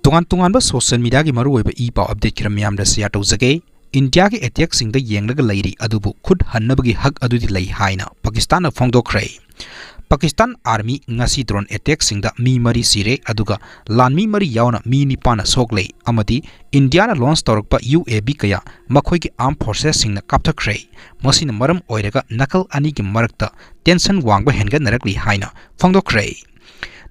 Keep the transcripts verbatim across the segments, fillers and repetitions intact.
ꯇꯣꯉꯥꯟ ꯇꯣꯉꯥꯟꯕ social mediaꯒꯤ ꯃꯔꯨꯑꯣꯏꯕ ꯏ ꯄꯥꯎ update ꯈꯔ ꯃꯌꯥꯝꯗ share ꯇꯧꯖꯒꯦ꯫ ꯏꯟꯗꯤꯌꯥꯒꯤ attackꯁꯤꯡꯗ ꯌꯦꯡꯂꯒ ꯂꯩꯔꯤ, ꯑꯗꯨꯕꯨ ꯈꯨꯠ ꯍꯟꯅꯕꯒꯤ ꯍꯛ ꯑꯗꯨꯗꯤ ꯂꯩ ꯍꯥꯏꯅ ꯄꯥꯀꯤꯁꯇꯥꯟꯅ ꯐꯣꯡꯗꯣꯛꯈ꯭ꯔꯦ꯫ ꯄꯥꯀꯤꯁꯇꯥꯟ army ꯉꯁꯤ drone attackꯁꯤꯡꯗ ꯃꯤ ꯃꯔꯤ ꯁꯤꯔꯦ, ꯑꯗꯨꯒ ꯂꯥꯟꯃꯤ ꯃꯔꯤ ꯌꯥꯎꯅ ꯃꯤ ꯅꯤꯄꯥꯟꯅ ꯁꯣꯛꯂꯦ, ꯑꯃꯗꯤ ꯏꯟꯗꯤꯌꯥꯅ launch ꯇꯧꯔꯛꯄ UAV ꯀꯌꯥ ꯃꯈꯣꯏꯒꯤ armed forcesꯁꯤꯡꯅ ꯀꯥꯞꯊꯈ꯭ꯔꯦ꯫ ꯃꯁꯤꯅ ꯃꯔꯝ ꯑꯣꯏꯔꯒ ꯅꯥꯀꯜ ꯑꯅꯤꯒꯤ ꯃꯔꯛꯇ tension ꯋꯥꯡꯕ ꯍꯦꯟꯒꯠꯅꯔꯛꯂꯤ ꯍꯥꯏꯅ ꯐꯣꯡꯗꯣꯛꯈ꯭ꯔꯦ꯫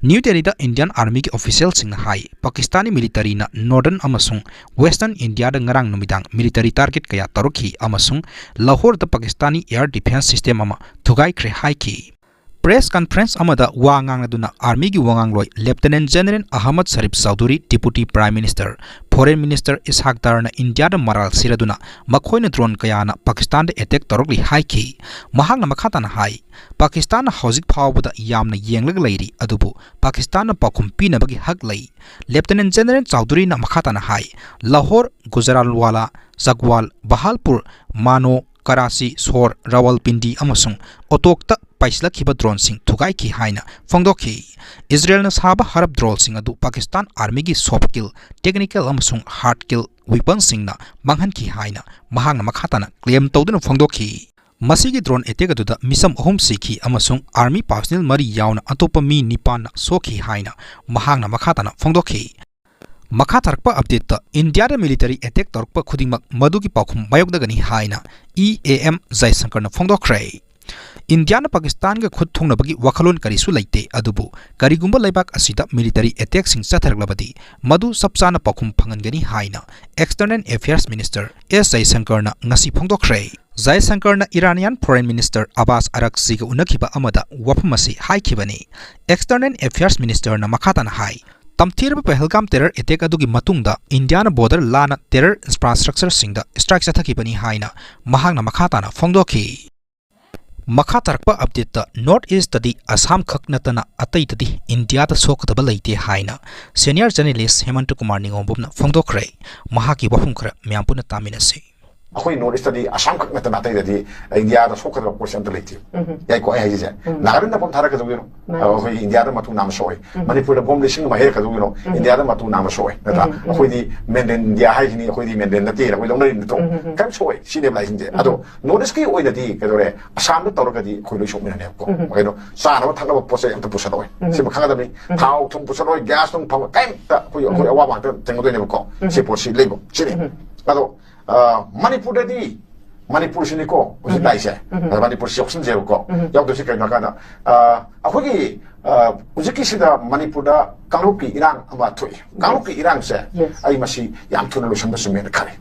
ꯅ꯭ꯌꯨ ꯗꯦꯜꯂꯤꯗ ꯏꯟꯗꯤꯌꯥꯟ armyꯒꯤ officialꯁꯤꯡꯅ ꯍꯥꯏ, ꯄꯥꯀꯤꯁꯇꯥꯅꯤ militaryꯅ northern ꯑꯃꯁꯨꯡ western ꯏꯟꯗꯤꯌꯥꯗ ꯉꯔꯥꯡ ꯅꯨꯃꯤꯗꯥꯡ military target ꯀꯌꯥ ꯇꯧꯔꯛꯈꯤ ꯑꯃꯁꯨꯡ ꯂꯥꯍꯣꯔꯗ ꯄꯥꯀꯤꯁꯇꯥꯅꯤ air defence system ꯑꯃ ꯊꯨꯒꯥꯏꯈ꯭ꯔꯦ ꯍꯥꯏꯈꯤ꯫ Press conference ꯑꯃꯗ ꯋꯥ ꯉꯥꯡꯂꯗꯨꯅ armyꯒꯤ ꯋꯥꯉꯥꯡꯂꯣꯏ Lieutenant General Ahmad Sharif Chaudhuri, Deputy Prime Minister, Foreign Minister ꯏꯁꯍꯥꯛ ꯗꯥꯔꯅ ꯏꯟꯗꯤꯌꯥꯗ ꯃꯔꯥꯜ ꯁꯤꯔꯗꯨꯅ ꯃꯈꯣꯏꯅ drone ꯀꯌꯥꯅ ꯄꯥꯀꯤꯁꯇꯥꯟꯗ attack ꯇꯧꯔꯛꯂꯤ ꯍꯥꯏꯈꯤ꯫ ꯃꯍꯥꯛꯅ ꯃꯈꯥ ꯇꯥꯅ ꯍꯥꯏ, ꯄꯥꯀꯤꯁꯇꯥꯟꯅ ꯍꯧꯖꯤꯛ ꯐꯥꯎꯕꯗ ꯌꯥꯝꯅ ꯌꯦꯡꯂꯒ ꯂꯩꯔꯤ, ꯑꯗꯨꯕꯨ ꯄꯥꯀꯤꯁꯇꯥꯟꯅ ꯄꯥꯎꯈꯨꯝ ꯄꯤꯅꯕꯒꯤ ꯍꯛ ꯂꯩ꯫ Lieutenant General ꯆꯧꯙꯨꯔꯤꯅ ꯃꯈꯥ ꯇꯥꯅ ꯍꯥꯏ, ꯂꯥꯍꯣꯔ, ꯒꯨꯖꯔꯥꯟꯋꯥꯂꯥ, ꯆꯒꯋꯥꯜ, ꯕꯍꯥꯜꯄꯨꯔ, ꯃꯥꯅꯣ, ꯀꯔꯥꯆꯤ, ꯁꯣꯔ, ꯔꯥꯋꯜꯄꯤꯟꯗꯤ ꯑꯃꯁꯨꯡ ꯑꯣꯇꯣꯛꯇ ꯄꯥꯏꯁꯤꯜꯂꯛꯈꯤꯕ droneꯁꯤꯡ ꯊꯨꯒꯥꯏꯈꯤ ꯍꯥꯏꯅ ꯐꯣꯡꯗꯣꯛꯈꯤ꯫ ꯏꯖꯔꯦꯜꯅ ꯁꯥꯕ ꯍꯔꯞ droneꯁꯤꯡ ꯑꯗꯨ ꯄꯥꯀꯤꯁꯇꯥꯟ armyꯒꯤ soft kill, technical ꯑꯃꯁꯨꯡ hard kill weaponsꯁꯤꯡꯅ ꯃꯥꯡꯍꯟꯈꯤ ꯍꯥꯏꯅ ꯃꯍꯥꯛꯅ ꯃꯈꯥ ꯇꯥꯅ claim ꯇꯧꯗꯨꯅ ꯐꯣꯡꯗꯣꯛꯈꯤ꯫ ꯃꯁꯤꯒꯤ drone attack ꯑꯗꯨꯗ ꯃꯤꯆꯝ ꯑꯍꯨꯝ ꯁꯤꯈꯤ ꯑꯃꯁꯨꯡ army personnel ꯃꯔꯤ ꯌꯥꯎꯅ ꯑꯇꯣꯞꯄ ꯃꯤ ꯅꯤꯄꯥꯟꯅ ꯁꯣꯛꯈꯤ ꯍꯥꯏꯅ ꯃꯍꯥꯛꯅ ꯃꯈꯥ ꯇꯥꯅ ꯐꯣꯡꯗꯣꯛꯈꯤ꯫ ꯃꯈꯥ ꯇꯥꯔꯛꯄ updateꯇ ꯏꯟꯗꯤꯌꯥꯗ military attack ꯇꯧꯔꯛꯄ ꯈꯨꯗꯤꯡꯃꯛ ꯃꯗꯨꯒꯤ ꯄꯥꯎꯈꯨꯝ ꯃꯥꯌꯣꯛꯅꯒꯅꯤ ꯍꯥꯏꯅ EAM ꯖꯌꯁꯪꯀꯔꯅ ꯐꯣꯡꯗꯣꯛꯈ꯭ꯔꯦ꯫ ꯏꯟꯗꯤꯌꯥꯅ ꯄꯥꯀꯤꯁꯇꯥꯟꯒ ꯈꯨꯠ ꯊꯣꯡꯅꯕꯒꯤ ꯋꯥꯈꯜꯂꯣꯟ ꯀꯔꯤꯁꯨ ꯂꯩꯇꯦ, ꯑꯗꯨꯕꯨ ꯀꯔꯤꯒꯨꯝꯕ ꯂꯩꯕꯥꯛ ꯑꯁꯤꯗ military attackꯁꯤꯡ ꯆꯠꯊꯔꯛꯂꯕꯗꯤ ꯃꯗꯨ ꯆꯞ ꯆꯥꯅ ꯄꯥꯎꯈꯨꯝ ꯐꯪꯍꯟꯒꯅꯤ ꯍꯥꯏꯅ External Affairs Minister S ꯖꯌꯁꯪꯀꯔꯅ ꯉꯁꯤ ꯐꯣꯡꯗꯣꯛꯈ꯭ꯔꯦ꯫ ꯖꯌꯁꯪꯀꯔꯅ Iranian Foreign Minister ꯑꯕꯥꯁ ꯑꯔꯛꯆꯤꯒ ꯎꯅꯈꯤꯕ ꯑꯃꯗ ꯋꯥꯐꯝ ꯑꯁꯤ ꯍꯥꯏꯈꯤꯕꯅꯤ꯫ External Affairs Ministerꯅ ꯃꯈꯥ ꯇꯥꯅ ꯍꯥꯏ, ꯇꯝꯊꯤꯔꯕ ꯄꯍꯜꯒꯥꯝ terror attack ꯑꯗꯨꯒꯤ ꯃꯇꯨꯡꯗ ꯏꯟꯗꯤꯌꯥꯅ border ꯂꯥꯟꯅ terror infrastructureꯁꯤꯡꯗ strike ꯆꯠꯊꯈꯤꯕꯅꯤ ꯍꯥꯏꯅ ꯃꯍꯥꯛꯅ ꯃꯈꯥ ꯇꯥꯅ ꯐꯣꯡꯗꯣꯛꯈꯤ꯫ ꯃꯈꯥ ꯇꯥꯔꯛꯄ updateꯇ North Eastꯇꯗꯤ ꯑꯁꯥꯝ ꯈꯛ ꯅꯠꯇꯅ ꯑꯇꯩꯗꯗꯤ ꯏꯟꯗꯤꯌꯥꯗ ꯁꯣꯛꯀꯗꯕ ꯂꯩꯇꯦ ꯍꯥꯏꯅ senior journalist ꯍꯦꯃꯟꯇ ꯀꯨꯃꯥꯔ ꯅꯤꯉꯣꯝꯕꯝꯅ ꯐꯣꯡꯗꯣꯛꯈ꯭ꯔꯦ꯫ ꯃꯍꯥꯛꯀꯤ ꯋꯥꯐꯝ ꯈꯔ ꯃꯌꯥꯝ ꯄꯨꯟꯅ ꯇꯥꯃꯤꯟꯅꯁꯤ꯫ ꯑꯩꯈꯣꯏ ꯅꯣꯔꯠ ꯏꯁꯇꯗꯤ ꯑꯁꯥꯝ ꯈꯛ ꯅꯠꯇꯅ ꯑꯇꯩꯗꯗꯤ ꯏꯟꯗꯤꯌꯥꯗ ꯁꯣꯛꯀꯗꯕ ꯄꯣꯠꯁꯦ ꯑꯝꯇ ꯂꯩꯇꯦ꯫ ꯌꯥꯏꯀꯣ ꯑꯩ ꯍꯥꯏꯁꯦ? ꯅꯥꯒꯥꯂꯦꯟꯗ ꯕꯣꯝ ꯊꯥꯔꯛꯀꯗꯧꯒꯤꯅꯣ? ꯑꯩꯈꯣꯏ ꯏꯟꯗꯤꯌꯥꯗ ꯃꯇꯨ ꯅꯥꯝꯃ ꯁꯣꯛꯑꯣꯏ꯫ ꯃꯅꯤꯄꯨꯔꯗ ꯕꯣꯝ ꯂꯤꯁꯤꯡ ꯑꯃ ꯍꯩꯔꯛꯀꯗꯧꯒꯤꯅꯣ? ꯏꯟꯗꯤꯌꯥꯗ ꯃꯇꯨ ꯅꯥꯝꯃ ꯁꯣꯛꯑꯣꯏ ꯅꯠꯇ꯭ꯔꯥ? ꯑꯩꯈꯣꯏꯗꯤ ꯃꯦꯟꯂꯦꯟ ꯏꯟꯗꯤꯌꯥ ꯍꯥꯏꯁꯤꯅꯤ, ꯑꯩꯈꯣꯏꯗꯤ ꯃꯦꯟꯂꯦꯟ ꯅꯠꯇꯦꯅ ꯑꯩꯈꯣꯏ ꯂꯧꯅꯔꯤꯕ ꯅꯠꯇ꯭ꯔꯣ? ꯀꯔꯤꯝ ꯁꯣꯛꯑꯣꯏ꯫ ꯁꯤꯅꯦꯕ ꯂꯥꯛꯏꯁꯤꯡꯁꯦ꯫ ꯑꯗꯣ ꯅꯣꯔꯠ ꯏꯁꯀꯤ ꯑꯣꯏꯅꯗꯤ ꯀꯩꯗꯧꯔꯦ? ꯑꯁꯥꯝꯗ ꯇꯧꯔꯒꯗꯤ ꯑꯩꯈꯣꯏ ꯂꯣꯏ ꯁꯣꯛꯃꯤꯟꯅꯅꯦꯕꯀꯣ꯫ ꯀꯩꯅꯣ, ꯆꯥꯅꯕ ꯊꯛꯅꯕ ꯄꯣꯠ ꯆꯩ ꯑꯝꯇ ꯄꯨꯁꯜꯂꯛꯑꯣꯏ꯫ ꯁꯤꯃ ꯈꯪꯒꯗꯕꯅꯤ꯫ ꯊꯥꯎ ꯊꯨꯝ ꯄꯨꯁꯜꯂꯛꯑꯣꯏ, ꯒ꯭ꯌꯥꯁ ꯅꯨꯡ ꯐꯪꯉꯣꯏ, ꯀꯩꯝꯇ ꯑꯩꯈꯣꯏ ꯑꯩꯈꯣꯏ ꯑꯋꯥꯕ ꯉꯥꯛꯇ ꯊꯦꯡꯅꯗꯣꯏꯅꯦꯕꯀꯣ꯫ ꯁꯤ ꯄꯣꯠꯁꯤ ꯂꯩꯕ ꯁꯤꯅꯤ꯫ ꯑꯗꯣ ꯃꯅꯤꯄꯨꯔꯗꯗꯤ, ꯃꯅꯤꯄꯨꯔꯁꯤꯅꯤꯀꯣ ꯍꯧꯖꯤꯛ ꯂꯥꯛꯏꯁꯦ꯫ ꯑꯗ ꯃꯅꯤꯄꯨꯔꯁꯤ ꯌꯥꯎꯁꯟꯖꯩꯕꯀꯣ꯫ ꯌꯥꯎꯗꯣꯏꯁꯤ ꯀꯩꯅꯣ ꯍꯥꯏꯀꯥꯟꯗ, ꯑꯩꯈꯣꯏꯒꯤ ꯍꯧꯖꯤꯛꯀꯤꯁꯤꯗ ꯃꯅꯤꯄꯨꯔꯗ ꯀꯥꯡꯂꯨꯞꯀꯤ ꯏꯔꯥꯡ ꯑꯃ ꯊꯣꯛꯏ꯫ ꯀꯥꯡꯂꯨꯞꯀꯤ ꯏꯔꯥꯡꯁꯦ ꯑꯩ ꯃꯁꯤ ꯌꯥꯝ ꯊꯨꯅ ꯂꯣꯏꯁꯤꯟꯕ ꯆꯨꯝꯃꯦꯅ ꯈꯜꯂꯤ꯫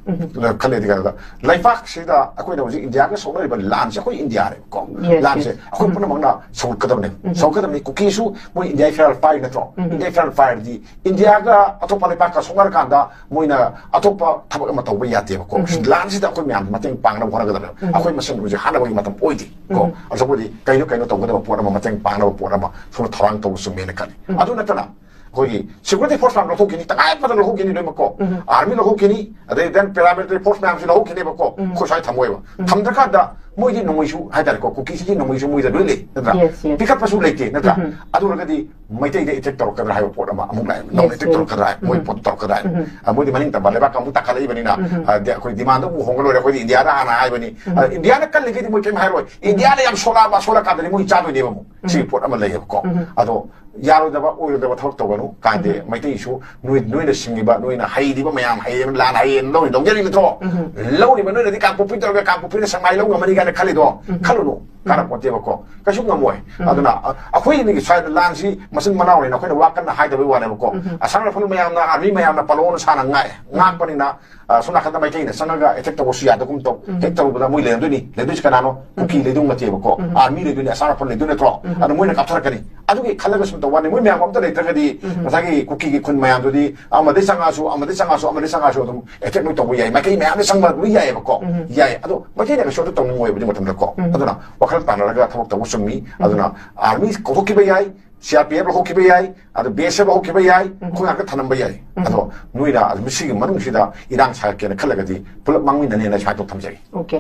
ꯈꯜꯂꯦꯗꯤ ꯀꯩꯅꯣꯗ, ꯂꯩꯕꯥꯛꯁꯤꯗ ꯑꯩꯈꯣꯏꯅ ꯍꯧꯖꯤꯛ ꯏꯟꯗꯤꯌꯥꯒ ꯁꯣꯛꯅꯔꯤꯕ ꯂꯥꯟꯁꯦ ꯑꯩꯈꯣꯏ ꯏꯟꯗꯤꯌꯥꯅꯦꯕꯀꯣ꯫ ꯂꯥꯟꯁꯦ ꯑꯩꯈꯣꯏ ꯄꯨꯝꯅꯃꯛꯅ ꯁꯧꯒꯠꯀꯗꯕꯅꯦ꯫ ꯁꯧꯒꯠꯀꯗꯕꯅꯤ꯫ ꯀꯨꯀꯤꯁꯨ ꯃꯣꯏ ꯏꯟꯗꯤꯌꯥ ꯐꯦꯔꯥꯜ ꯄꯥꯏꯔꯤ ꯅꯠꯇ꯭ꯔꯣ? ꯏꯟꯗꯤꯌꯥ ꯐꯦꯔꯥꯜ ꯄꯥꯏꯔꯗꯤ ꯏꯟꯗꯤꯌꯥꯒ ꯑꯇꯣꯞꯄ ꯂꯩꯕꯥꯛꯀ ꯁꯣꯛꯅꯔꯀꯥꯟꯗ ꯃꯣꯏꯅ ꯑꯇꯣꯞꯄ ꯊꯕꯛ ꯑꯃ ꯇꯧꯕ ꯌꯥꯗꯦꯕꯀꯣ꯫ ꯂꯥꯟꯁꯤꯗ ꯑꯩꯈꯣꯏ ꯃꯌꯥꯝ ꯃꯇꯦꯡ ꯄꯥꯡꯅꯕ ꯍꯣꯠꯅꯒꯗꯕꯅꯦꯕ꯫ ꯑꯩꯈꯣꯏ ꯃꯁꯦꯟ ꯍꯧꯖꯤꯛ ꯍꯥꯠꯅꯕꯒꯤ ꯃꯇꯝ ꯑꯣꯏꯗꯦ ꯀꯣ꯫ ꯑꯗꯨꯕꯨꯗꯤ ꯀꯩꯅꯣ ꯀꯩꯅꯣ ꯇꯧꯒꯗꯕ ꯄꯣꯠ ꯑꯃ, ꯃꯇꯦꯡ ꯄꯥꯡꯅꯕ ꯄꯣꯠ ꯑꯃ ꯁꯣꯝꯗ ꯊꯧꯔꯥꯡ ꯇꯧꯕ ꯆꯨꯝꯃꯦꯅ ꯈꯜꯂꯤ꯫ ꯑꯗꯨ ꯅꯠꯇꯅ ꯑꯩꯈꯣꯏꯒꯤ ꯁꯦꯀ꯭ꯌꯨꯔꯤꯇꯤ ꯐꯣꯔꯁ ꯃꯌꯥꯝ ꯂꯧꯊꯣꯛꯈꯤꯅꯤ, ꯇꯉꯥꯏ ꯐꯗꯅ ꯂꯧꯊꯣꯛꯈꯤꯅꯤ ꯂꯣꯏꯅꯃꯛꯀꯣ꯫ ꯑꯥꯔꯃꯤ ꯂꯧꯊꯣꯛꯈꯤꯅꯤ, ꯑꯗꯩ ꯗꯦꯟ ꯄꯦꯔꯥꯃꯤꯂꯤꯇꯔꯤ ꯐꯣꯔꯁ ꯃꯌꯥꯝꯁꯤ ꯂꯧꯊꯣꯛꯈꯤꯅꯦꯕꯀꯣ꯫ ꯑꯩꯈꯣꯏ ꯁ꯭ꯋꯥꯏ ꯊꯝꯃꯣꯏꯕ꯫ ꯊꯝꯗ꯭ꯔꯀꯥꯟꯗ ꯃꯣꯏꯗꯤ ꯅꯣꯡꯃꯩꯁꯨ ꯍꯥꯏꯇꯥꯔꯦꯀꯣ, ꯀꯨꯀꯤꯁꯤꯗꯤ ꯅꯣꯡꯃꯩꯁꯨ ꯃꯣꯏꯗ ꯂꯣꯏ ꯂꯩ ꯅꯠꯇ꯭ꯔꯥ? ꯄꯤꯈꯠꯄꯁꯨ ꯂꯩꯇꯦ ꯅꯠꯇ꯭ꯔꯥ? ꯑꯗꯨ ꯑꯣꯏꯔꯒꯗꯤ ꯃꯩꯇꯩꯗ ꯑꯦꯇꯦꯛ ꯇꯧꯔꯛꯀꯗ꯭ꯔꯥ ꯍꯥꯏꯕ ꯄꯣꯠ ꯑꯃ ꯑꯃꯨꯛ ꯂꯥꯛꯑꯦ꯫ ꯅꯧꯅ ꯑꯦꯇꯦꯛ ꯇꯧꯔꯛꯀꯗ꯭ꯔꯥ ꯍꯥꯏ, ꯃꯣꯏ ꯄꯣꯠ ꯇꯧꯔꯛꯀꯗ꯭ꯔꯥ ꯍꯥꯏ꯫ ꯑ, ꯃꯣꯏꯗꯤ ꯃꯅꯤꯡ ꯇꯝꯕ ꯂꯩꯕꯥꯛꯀ ꯑꯃꯨꯛ ꯇꯥꯈꯠꯂꯛꯏꯕꯅꯤꯅ, ꯑ, ꯗꯦ-, ꯑꯩꯈꯣꯏ ꯗꯤꯃꯥꯟꯗ ꯑꯃꯨꯛ ꯍꯣꯡꯒ ꯂꯣꯏꯔꯦ, ꯑꯩꯈꯣꯏꯗꯤ ꯏꯟꯗꯤꯌꯥꯗ ꯍꯥꯟꯅ ꯍꯥꯏꯕꯅꯤ꯫ ꯑ, ꯏꯟꯗꯤꯌꯥꯅ ꯀꯜꯂꯤꯈꯩꯗꯤ ꯃꯣꯏ ꯀꯩꯝ ꯍꯥꯏꯔꯣꯏ꯫ ꯏꯟꯗꯤꯌꯥꯅ ꯌꯥꯝ ꯁꯣꯜꯂꯛꯑꯕ, ꯁꯣꯜꯂꯛꯀꯥꯟꯗꯗꯤ ꯃꯣꯏ ꯆꯥꯗꯣꯏꯅꯦꯕ ꯑꯃꯨꯛ꯫ ꯁꯤꯒꯤ ꯄꯣꯠ ꯑꯃ ꯂꯩꯌꯦꯕꯀꯣ꯫ ꯑꯗꯣ ꯌꯥꯔꯣꯏꯗꯕ ꯑꯣꯏꯔꯣꯏꯗꯕ ꯊꯕꯛ ꯇꯧꯒꯅꯨ꯫ ꯀꯥꯟꯗꯦ, ꯃꯩꯇꯩꯁꯨ ꯅꯣꯏ, ꯅꯣꯏꯅ ꯁꯤꯡꯉꯤꯕ, ꯅꯣꯏꯅ ꯍꯩꯔꯤꯕ ꯃꯌꯥꯝ, ꯍꯩꯌꯦꯅ ꯂꯥꯟ ꯍꯩꯌꯦꯅ ꯂꯧꯔꯤ, ꯂꯧꯖꯔꯤ ꯅꯠꯇ꯭ꯔꯣ? ꯂꯧꯔꯤꯕ ꯅꯣꯏꯅꯗꯤ ꯀꯥꯡꯄꯣꯛꯄꯤ ꯇꯧꯔꯒ ꯀꯥꯡꯄꯣꯛꯄꯤꯅ ꯁꯦꯛꯃꯥꯏ ꯂꯧ ꯉꯝꯃꯅꯤ ꯀꯥꯏꯅ ꯈꯜꯂꯤꯗꯣ ꯈꯜꯂꯨꯅꯨ꯫ ꯀꯥꯟꯅꯄꯣꯠꯇꯦꯕꯀꯣ꯫ ꯀꯩꯁꯨ ꯉꯝꯃꯣꯏ꯫ ꯑꯗꯨꯅ, ꯑ, ꯑꯩꯈꯣꯏꯒꯤ ꯁ꯭ꯋꯥꯏꯗ ꯂꯥꯟꯁꯤ ꯃꯆꯤꯟ ꯃꯅꯥꯎꯅꯤꯅ ꯑꯩꯈꯣꯏꯅ ꯋꯥ ꯀꯟꯅ ꯍꯥꯏꯗꯕꯩ ꯋꯥꯅꯦꯕꯀꯣ꯫ ꯑꯁꯥꯝ ꯔꯥꯏꯐꯜ ꯃꯌꯥꯝꯅ, ꯑꯥꯔꯃꯤ ꯃꯌꯥꯝꯅ ꯄꯥꯂꯣꯅ ꯁꯥꯟꯅ ꯉꯥꯛꯑꯦ, ꯉꯥꯛꯄꯅꯤꯅ, ꯑ, ꯁꯣꯝ ꯅꯥꯀꯟꯗ ꯃꯩꯇꯩꯅ ꯆꯪꯉꯒ ꯑꯦꯇꯦꯛ ꯇꯧꯕꯁꯨ ꯌꯥꯗꯒꯨꯝ ꯇꯧ꯫ ꯍꯦꯛ ꯇꯧꯔꯨꯕꯗ ꯃꯣꯏ ꯂꯩꯔꯝꯗꯣꯏꯅꯤ꯫ ꯂꯩꯗꯣꯏꯁꯤ ꯀꯅꯥꯅꯣ? ꯀꯨꯀꯤ ꯂꯩꯗꯣꯏ ꯅꯠꯇꯦꯕꯀꯣ꯫ ꯑꯥꯔꯃꯤ ꯂꯩꯗꯣꯏꯅꯤ, ꯑꯁꯥꯝ ꯔꯥꯏꯐꯜ ꯂꯩꯗꯣꯏ ꯅꯠꯇ꯭ꯔꯣ? ꯑꯗꯨ ꯃꯣꯏꯅ ꯀꯥꯞꯊꯔꯛꯀꯅꯤ꯫ ꯑꯗꯨꯒꯤ ꯈꯜꯂꯒ ꯁꯨꯝ ꯇꯧꯕ ꯋꯥꯅꯤ꯫ ꯃꯣꯏ ꯃꯌꯥꯝ ꯑꯝꯇ ꯂꯩꯇ꯭ꯔꯒꯗꯤ ꯉꯁꯥꯏꯒꯤ ꯀꯨꯀꯤꯒꯤ ꯈꯨꯟ ꯃꯌꯥꯝꯗꯨꯗꯤ ꯑꯃꯗꯩ ꯆꯪꯉꯛꯑꯁꯨ, ꯑꯃꯗꯩ ꯆꯪꯉꯛꯑꯁꯨ, ꯑꯃꯗꯩ ꯆꯪꯉꯛꯑꯁꯨ ꯑꯗꯨꯝ ꯑꯦꯇꯦꯛ ꯂꯣꯏ ꯇꯧꯕ ꯌꯥꯏ꯫ ꯃꯥꯏꯀꯩ ꯃꯌꯥꯝꯗ ꯆꯪꯕ ꯂꯣꯏ ꯌꯥꯏꯑꯕꯀꯣ꯫ ꯌꯥꯏ꯫ ꯑꯗꯣ ꯃꯩꯇꯩꯅ ꯀꯩꯁꯨ ꯑꯗꯨ ꯇꯧꯅꯤꯡꯉꯣꯏꯕ ꯑꯗꯨ ꯃꯇꯝꯗꯀꯣ꯫ ꯑꯗꯨꯅ ꯋꯥꯈꯜ ꯇꯥꯟꯅꯔꯒ ꯊꯕꯛ ꯇꯧꯕ ꯆꯨꯝꯃꯤ꯫ ꯑꯗꯨꯅ ꯑꯥꯔꯃꯤ ꯀꯧꯊꯣꯛꯈꯤꯕ ꯌꯥꯏ, ꯁꯤ ꯑꯥꯔ ꯄꯤ ꯑꯦꯐ ꯂꯧꯍꯧꯈꯤꯕ ꯌꯥꯏ, ꯑꯗꯣ ꯕꯤ ꯑꯦꯁ ꯑꯦꯐ ꯂꯧꯍꯧꯈꯤꯕ ꯌꯥꯏ, ꯑꯩꯈꯣꯏ ꯉꯥꯛꯇ ꯊꯅꯝꯕ ꯌꯥꯏ꯫ ꯑꯗꯣ ꯅꯣꯏꯅ ꯑꯗꯨ ꯃꯁꯤꯒꯤ ꯃꯅꯨꯡꯁꯤꯗ ꯏꯔꯥꯡ ꯁꯥꯒꯠꯀꯦꯅ ꯈꯜꯂꯒꯗꯤ ꯄꯨꯂꯞ ꯃꯥꯡꯃꯤꯟꯅꯅꯦꯅ ꯁꯨꯃꯥꯏꯅ ꯇꯧ ꯊꯝꯖꯒꯦ꯫ ꯑꯣꯀꯦ꯫